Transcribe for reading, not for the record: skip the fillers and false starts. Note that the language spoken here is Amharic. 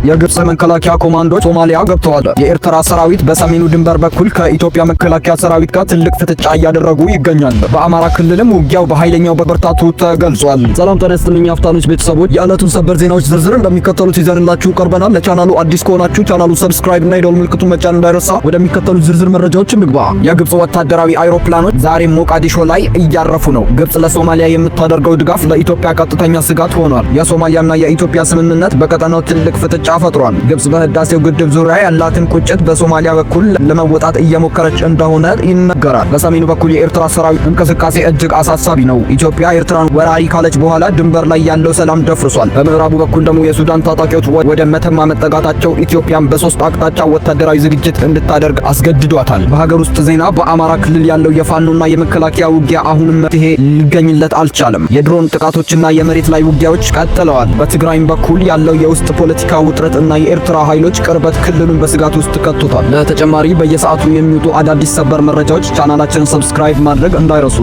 የግብጽ መከላከያ ኮማንዶች ሶማሊያ ገብተዋል። የኤርትራ ሰራዊት በሰሜኑ ድንበር በኩል ከኢትዮጵያ መከላከያ ሰራዊት ጋር ትልቅ ፍጥጫ እያደረጉ ይገኛል። በአማራ ክልልም ውጊያው በኃይለኛው በበርታቱ ተገልጿል። ሰላም ጤና ይስጥልኝ አፍታኖች ቤተሰቦች፣ የዕለቱን ሰበር ዜናዎች ዝርዝር እንደሚከተሉት ይዘንላችሁ ቀርበናል። ለቻናሉ አዲስ ከሆናችሁ ቻናሉ subscribe እና የደወል ምልክቱን መጫን እንዳይረሳ። ወደሚከተሉት ዝርዝር መረጃዎች እንግባ። የግብጽ ወታደራዊ አይሮፕላኖች ዛሬም ሞቃዲሾ ላይ እያረፉ ነው። ግብጽ ለሶማሊያ የምታደርገው ድጋፍ ለኢትዮጵያ ቀጥተኛ ስጋት ሆኗል። የሶማሊያና የኢትዮጵያ ስምምነት በቀጠናው ትልቅ ፍጥጫ ፈጥሯል። ግብጽ በህዳሴው ግድብ ዙሪያ ያላትን ቁጭት በሶማሊያ በኩል ለመወጣት እየሞከረች እንደሆነ ይነገራል። በሰሜኑ በኩል የኤርትራ ሰራዊት እንቅስቃሴ እጅግ አሳሳቢ ነው። ኢትዮጵያ ኤርትራን ወራሪ ካለች በኋላ ድንበር ላይ ያለው ሰላም ደፍርሷል። በምዕራቡ በኩል ደግሞ የሱዳን ታጣቂዎች ወደ መተማ መጠጋታቸው ኢትዮጵያን በሶስት አቅጣጫ ወታደራዊ ዝግጅት እንድታደርግ አስገድዷታል። በሀገር ውስጥ ዜና በአማራ ክልል ያለው የፋኖና የመከላከያ ውጊያ አሁንም መፍትሄ ሊገኝለት አልቻለም። የድሮን ጥቃቶችና የመሬት ላይ ውጊያዎች ቀጥለዋል። በትግራይም በኩል ያለው የውስጥ ፖለቲካ ውጥረት እና የኤርትራ ኃይሎች ቅርበት ክልሉን በስጋት ውስጥ ከቶታል። ለተጨማሪ በየሰዓቱ የሚወጡ አዳዲስ ሰበር መረጃዎች ቻናላችንን subscribe ማድረግ እንዳይረሱ።